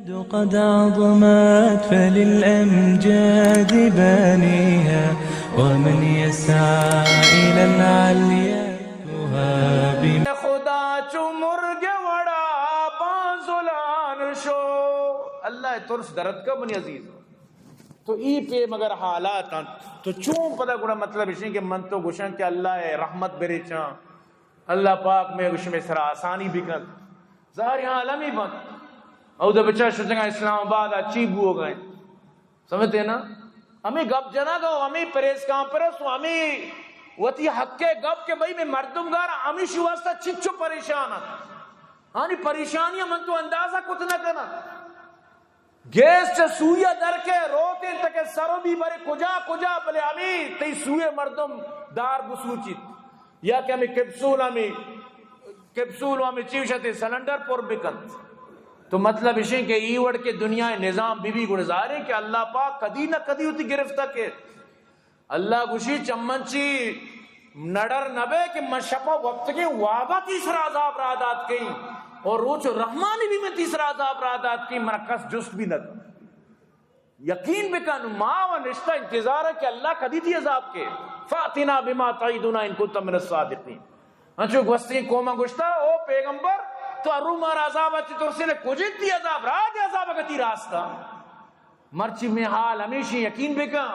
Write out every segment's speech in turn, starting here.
قد عظمت فللأمجاد بانيها، ومن يسعى إلى العليا يهاب. خدا چو مرگ وڑا بانزلان شو. اللہ ترس درد کا منی عزیز. تو ای پیم اگر حالات انت، تو چون پدا گڑا مطلب اشیں کہ من تو گوشاں کہ اللہ رحمت بریچاں، اللہ پاک میں گوش میں سرا آسانی بکنت. ظاہر حال ہمی بنت. او دا بچا شتگاں اسلام آباد آ چی بوگا انت؟ سمجھتے نا؟ ہمیں گپ جنگ و ہمیں پریس کانفرنس و ہمیں وتی حق گپ کہ بھئی میں مردم گار ہمیشی واسطہ چچو پریشان انت. آنی پریشانی من تو اندازہ کت نہ کناں. گیس چہ سوئی ء در کے روت انت کہ سر و بی برے کجا کجا، بلے ہمے تئی سوئے مردم دار بسوچیت یا کہ ہمے کیپسول، ہمے کیپسول و ہمے چی گوشت سلنڈر پر بکنت. تو مطلب اشیں کہ ای وڑ کہ دنیا ء نظام بی بی گڑ ظاہر ہے کہ اللہ پاک کدی نہ کدی وتی گرفتہ کیت. اللہ گوشی، چمن چی نڈر نبے کہ من شپا وپتگیں وابا تئی سرا عذاب را دات کئیں، اور روچ رحمانی بھی من تئی سرا عذاب را دات کئیں، من کس جست بھی نہ کن. یقین بکن، ما و نشتہ انتظار کہ اللہ کدی تئی عذاب کے. فاتنا بما تعیدنا ان کنت من الصادقین. انچو گوستگیں قوماں گوشتا، او پیغمبر، تو ہر رو مارا عذاب اچ ترسے، کجے تئی عذاب، را دے عذاب اگتی راستا. مرچی میں حال ہمیشی یقین بکن.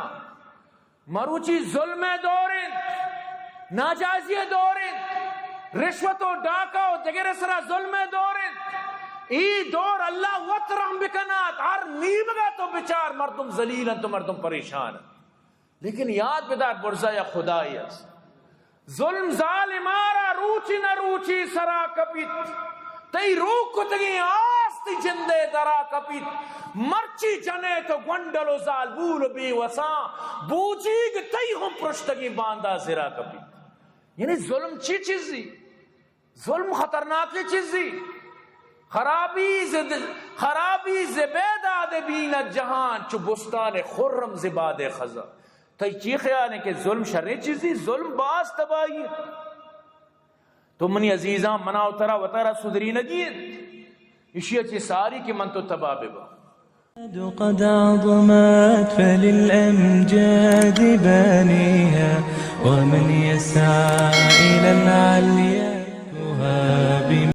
مروچی ظلم ء دور انت، ناجائزی ء دور انت، رشوت و ڈاکہ و دگرے سرا ظلم ء دور انت. ای دور اللہ وت رحم بکنات، ہر نیمگا تو بچار مردم ذلیل انت و مردم پریشان انت. لیکن یاد بدار برزا یا خدای است. ظلم ظالمارا روچی نہ روچی سرا کپیت. تئی روک کتگیں آس تئی جندے درا کپیت. مرچی جنے تو گونڈل و زالبول و بے وساں، بوجیگ تئی ہم پرشتگیں باندا زرا کپیت. یعنی ظلم چی چیزی؟ ظلم خطرناکیں چیزی. خرابی ز د-، خرابی ز بیداد بیند جہان، چو بستان خرم ز باد خزاں. تئی چی خیال ہے کہ ظلم شریں چیزی؟ ظلم باز تباہی ہے. تو منی عزیزاں، منا و ترا وتارا سدرینگی انت. اشی ء چہ ساری کہ من تو تباہ ببا. قد عظمت فللأمجاد بانيها، ومن يسعى إلى العليا